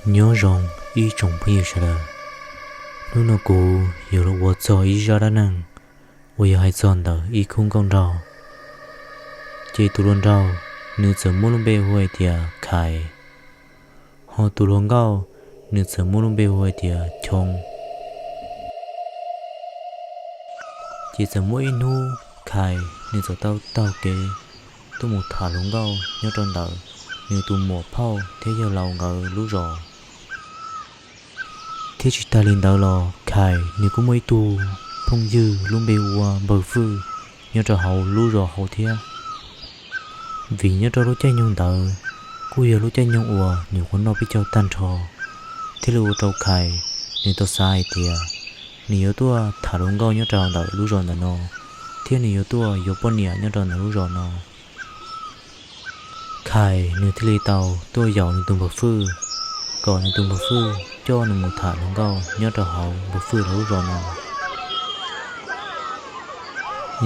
Nyob zoo ib tsoom phooj ywg sawv daws, hnub no kuv yuav los ua txog ib zaj dab neeg uas yog hais txog ntawm ib khub nkauj nraug. Ces tus hluas nraug nws txawm muab lub npe hu hais tias Khais, ho tus hluas nkauj nws txawm muab lub npe hu hais tias Choo. Ces txawm muaj ib hnub Khais nws txawm tau taug kev tuaj mus tham hluas nkauj nyob rau ntawm nws tus muam phauj thiab yawg laus nkawd lub zos. Thiab tsis tag li ntawd los Khais nws kuj muaj ib tug phooj ywg lub npe hu ua Npawg Fwj nyob rau hauv lub zos hauv thiab. Vim nyob rau lub caij nyoog ntawd kuj yog lub caij nyoog uas nyuam qhuav noj peb caug tag nrho, thiaj li ua rau Khais nws tau xav hais tias nws yuav tuaj tham hluas nkauj nyob rau ntawm lub zos ntawm no, thiab nws yuav tuaj yuav poj niam nyob rau ntawm lub zos no. Khais nws thiaj li tau tuaj yaum nws tus Npawg Fwj, kom nws tus Npawg Fwj coj nws mus tham hluas nkauj nyob rau hauv Npawg Fwj lawv lub zos no.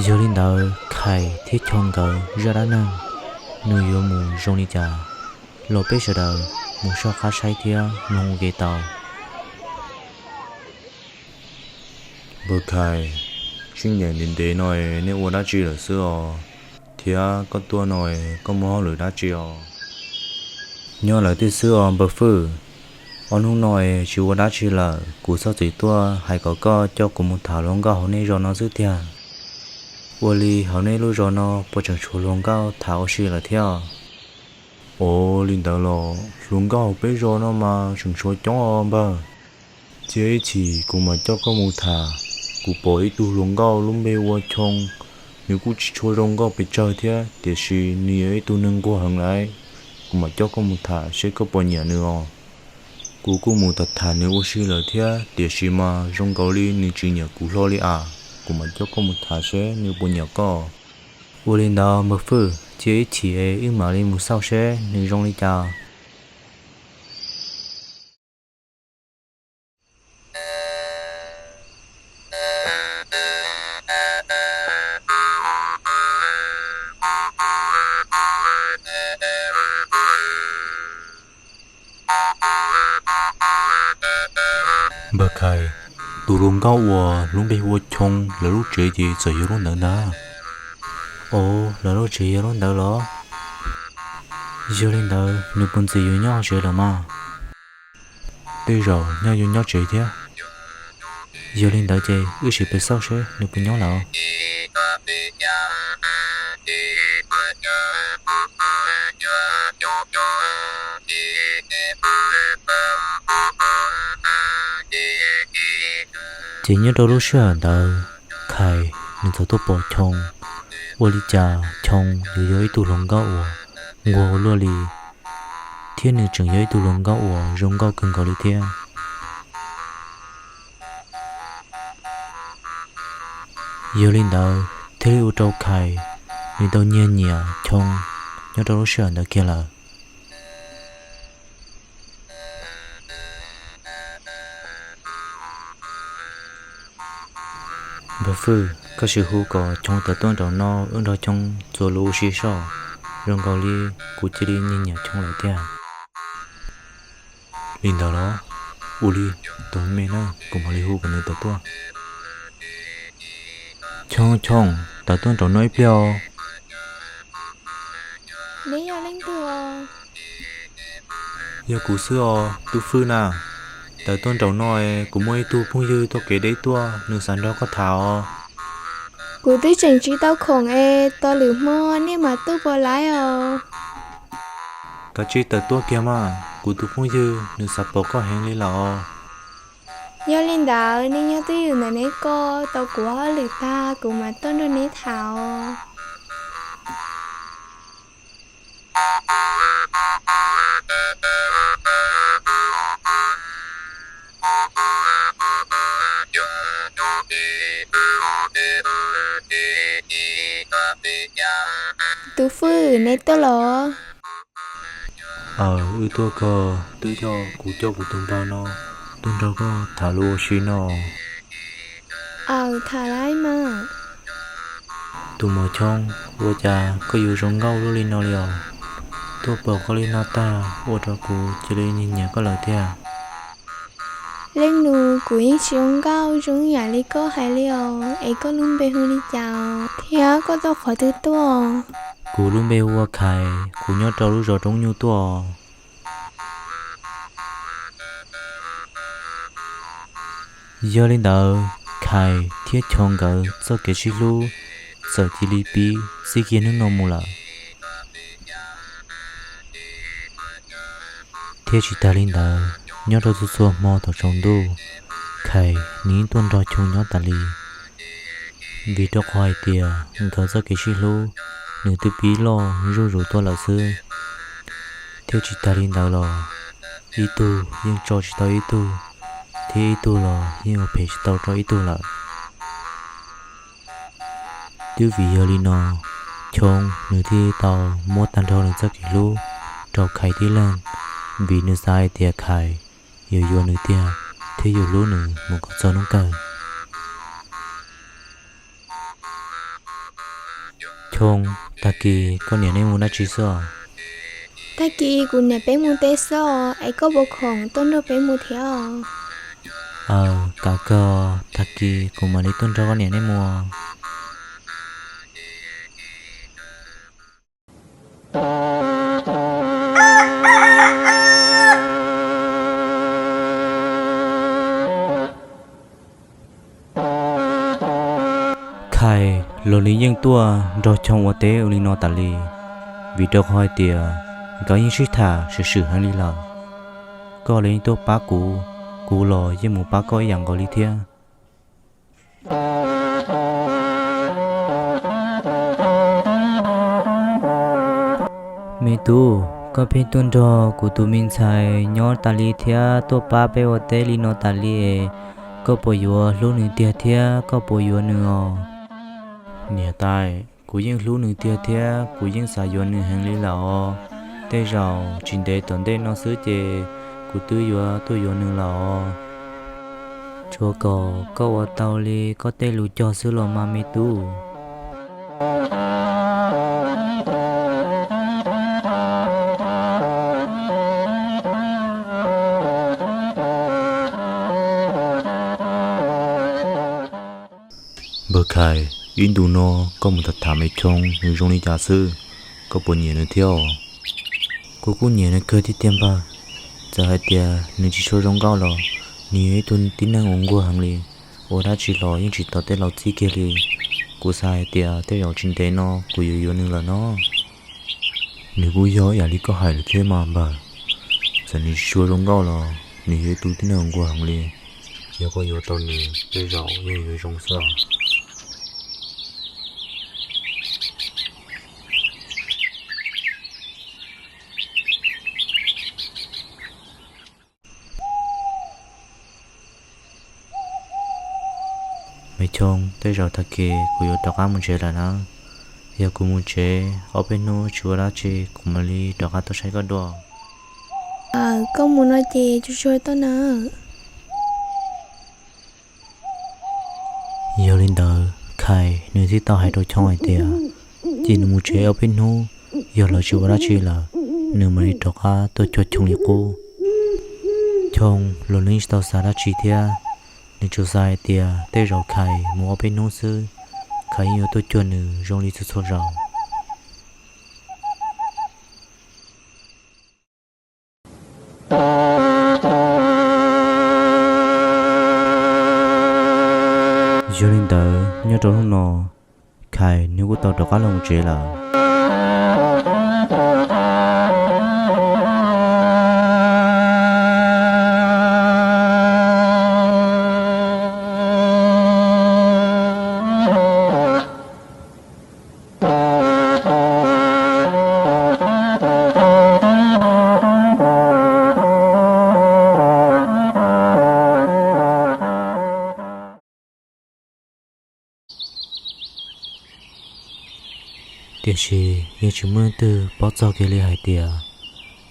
Yog li ntawd Khais thiab Choo nkawd zaj dab neeg nws yuav mus zoo li cas los peb sawv daws mus soj qab saib thiab mloog ua ke tau. Npawg Khais, sij hawm ntev ntev no es nej ua dab tsi lawm xwb os? Thiab koj tuaj no es koj muaj hauj lwm dab tsi os? Nyob lawm tiag xwb os Npawg Fwj. Ob hnub no es tsis ua dab tsi lawm, kuv txhob txwm tuaj hais kom koj coj kuv mus tham hluas nkauj hauv nej zos no xwb tiag. Ua li hauv nej lub zos no puas tseem tshuav hluas nkauj tham ua si lawm thiab? Ua li ntawd los hluas nkauj hauv peb zos no mas tseem tshuav coob os npawg. Cia ib chim kuv mam coj koj mus tham. Kuv pom ib tug hluas nkauj lub npe ua Choo, nws kuj tsis tshua zoo nkauj pes tsawg thiab tiam sis nws yog ib tug neeg nquag heev lawm. Kuv mam coj koj mus tham seb koj puas nyiam nws os. Kuv kuj mus tham tham nws ua si lawm thiab tiam sis mas zoo nkaus li nws tsis nyiam kuv hlo li as. Kuv mam coj koj mus tham seb nws puas nyiam koj. Ua li ntawd Npawg Fwj, cia ib chim es wb mam li mus xauj seb nws zoo li cas. Npawg Khais, tus hluas nkauj uas lub npe hu ua Choo lawv lub tsev ces txawm yog lub ntawd ntag. Os, lawv lub tsev yog lub ntawd los? Yog li ntawd nws puas ntxim yuav nyob tsev lawm mas? Tej zaum nyob yuav nyob tsev thiab. Yog li ntawd ces wb sim pes xauj seb nws puas nyob lawm. Ces nyob rau lub sij hawm ntawd, Khais nws txawm tuaj pom Choo. Ua li cas Choo yuav yog ib tug hluas nkauj uas nquag ua luaj li, thiab nws tseem yog ib tug hluas nkauj uas zoo nkauj kawg nkaus li thiab. Yog li ntawd thiaj li ua rau Khais nws tau nyiag nyiam Choo nyob rau lub sij hawm ntawd kiag lawm. Npawg Fwj, koj sim hu kom Choo tawm tuaj nraum no wb nrog Choo txuas lus ua si soj, zoo nkaus li kuv cia li nyiag nyiam Choo lawm tiag. Li ntawd los? Ua li, tos me na, kuv mam li hu kom nws tawm tuaj. Choo, Choo, tawm tuaj nraum no ib pliag os. Neb yog leej twg? Yog kuv xwb os, Tub Fwj na. Tawm tuaj nraum no es kuv muaj ib tug phooj ywg tuaj kev deb tuaj, nws xav nrog koj tham os. Kuv twb tseem tsis tau khoom es tos lwm hmo nej mam tuaj puas laib os? Kav tsij tawm tuaj kiag mas, kuv tus phooj ywg nws xav pom koj heev li lawm os. Yog li ntawd nej nyob twj ywm ntawm neb ko, tos kuv hauj lwm tag kuv mam tuaj nrog neb tham os. Tub Fwj, neb tuaj los? Aw, wb tuaj kawg, twb yog kuv coj kuv tus npawg no tuaj nrog koj tham lus ua si no. Aw, tham laib mas. Tus muam Choo, ua cas koj yuav zoo nkauj luaj li no li os? Tuaj pom koj li no tag ua rau kuv cia li nyiam nyiam koj lawm thiab. Leej nus, kuv yeej tsis zoo nkauj zoo ib yam li koj hais li os, es koj lub npe hu li cas thiab koj tuaj qhov twg tuaj? Kuv lub npe hu ua Khais, kuv nyob rau lub zos Roob Nyuj tuaj. Yog li ntawd, Khais thiab Choo nkawd txoj kev sib hlub txawm cia li pib txij kiag hnub no mus lawm. Thiab tsis tas li ntawd, nyob rau txhua txhua hmo thaum tsaus ntuj, Khais nws yeej tuaj nrog Choo nyob tas li, vim rau qhov hais tias nkawd txoj kev sib hlub nws twb pib loj zuj zus tuaj lawm xwb. Thiab tsis tas li ntawd los, ib tug yeej tso tsis tau ib tug, thiab ib tug los yeej ua phem tsis tau rau ib tug lawm. Twb vim yog li no, Choo nws thiaj tau muab tag nrho nws txoj kev hlub rau Khais tib leeg, vim nws xav hais tias Khais yuav yuav nws tiag thiab yuav hlub nws mus kom txog hnub kawg. Choo, tag kis koj niam neb mus dab tsi xwb os? Tag kis kuv niam peb mus teb xwb os, es koj puas khoom tuaj nrog peb mus thiab os? Aws, kam kawg, tag kis kuv mam li tuaj nrog koj niam neb mus. Khais los nws yeej tuaj nrog Choo ua teb ua li no tas li, vim rau qhov hais tias nkawd yeej sib tham swm swm heev li lawm. Koj los yeej tuaj pab kuv, kuv los yeej mus pab koj ib yam nkaus li thiab. Me tub, koj pheej tuaj nrog kuv tus me ntxhais nyob tas li thiab tuaj pab peb ua teb li no tas li es, koj puas yuav hlub nws tiag thiab koj puas yuav nws os? Niam tais, kuv yeej hlub nws tiag thiab kuv yeej xav yuav nws heev li lawm os. Tej zaum tsis ntev tom ntej no xwb ces kuv twb yuav tuaj yuav nws lawm os. Tsuav kom koj ua tau li koj tej lus cog xwb los mas me tub. Npawg Khais, ib ntus no koj mus tham tham me Choo nws zoo li cas xwb, koj puas nyiam nws thiab os? Kuv kuj nyiam nws kawg tiag tiag npawg. Txawm hais tias nws tsis tshua zoo nkauj los nws yog ib tug tib neeg uas nquag heev li, ua dab tsi los yeej tsis tos tej laus txib kiag li. Kuv xav hais tias tej zaum tsis ntev no kuv yuav yuav nws lawm no. Nws kuj yog ib yam li koj hais lawm thiab mas npawg. Txawm nws tsis tshua zoo nkauj los nws yog ib tug tib neeg uas nquag heev li. Yog koj yuav tau nws tej zaum yeej yuav zoo xwb. Me Choo, tej zaum tag kis kuv yuav rov qab mus tsev lawm na. Yog kuv mus tsev ob peb hnub tsis ua dab tsi kuv mam li rov qab tuaj saib koj dua. Aws, koj mus no ces tsuag tsuag tuaj na. Yog li ntawd Khais nws thiaj tau hais rau Choo hais tias cia nws mus tsev ob peb hnub, yog lawv tsis ua dab tsi lawm, nws mam li rov qab tuaj cuag Choo li qub. Choo los nws tsis tau xav dab tsi thiab, nws tsuas xav hais tias tej zaum Khais mus ob peb hnub xwb, Khais yeej yuav tuaj cuag nws zoo li txhua txhua zaus. Yog li ntawd nyob rau hnub no, Khais nws kuj tau rov qab los mus tsev lawm. Tiam sis yeej tsis muaj leej twg paub txog kiag li hais tias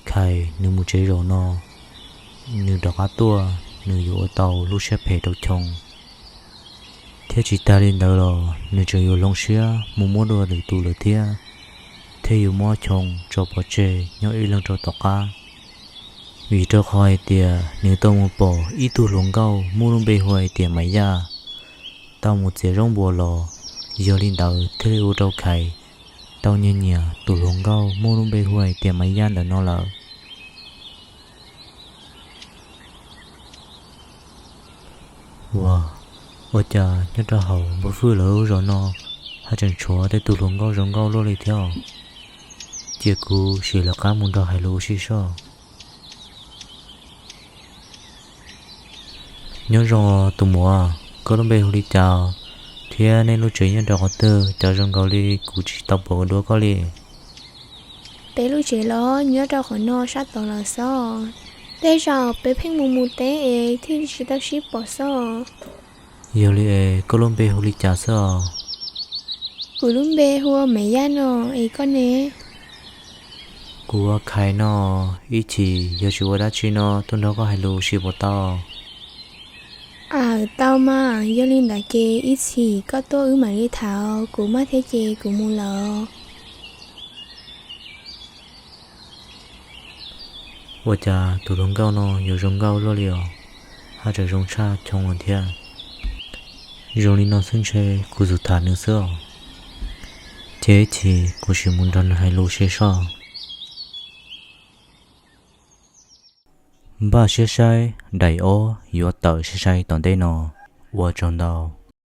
Khais nws mus tsev zaum no, nws rov qab tuaj nws yuav ua tau lub siab phem rau Choo, thiab tsis tas li ntawd los nws tseem yuav hloov siab mus muab dua lwm tus lawm thiab. thiaj yuav muab Choo tso pov tseg nyob ib leeg rau tom qab. Vim rau qhov hais tias nws tau mus pom ib tug hluas nkauj muaj lub npe hu hais tias Maiv Yaj tau mus txiav zaub npua los, yog li ntawd thiaj li ua rau Khais tau nyiag nyiam tus hluas nkauj muaj lub npe hu hais tias Maiv Yaj ntawm no lawm. Ua, ua cas nyob rau hauv npua fwj lawv lub zos no haj tseem tshuav tej tus hluas nkauj zoo nkauj luaj li thiab os. Cia kuv sim lawv qab mus nrog hais lus ua si soj. Nyob zoo tus muam, koj lub npe hu li cas thiab nej lub tsev nyob rau qhov twg, cas zoo nkaus li kuv tsis tau pom ua dua koj li? Peb lub tsev los nyob rau qhov no sab tod lawm xwb. Tej zaum peb pheej mus mus teb es thiaj li tsis tau sib pom xwb. Yog li es koj lub npe hu li cas xwb os? Kuv lub npe hu ua Maiv Yaj no, es koj ne? Kuv ua Khais no, ib chim yog tsis ua dab tsi no tuaj nrog koj hais lus ua si puas tau? Aw, tau mas, yog li ntawd ces ib chim koj tuaj wb mam li tham, kuv maj thiab ces kuv mus lawm. Ua cas tus hluas nkauj no yuav zoo nkauj luaj li os, haj tseem zoo tshaj Choo thiab. Zoo li no xwb ntshe kuv tsuas tham nws xwb os. Ces ib chim kuv sim mus nrog nws hais lus ua si soj. Npaj siab saib daim ob yuav tawm sai sai tom ntej no. Ua tsaug ntau.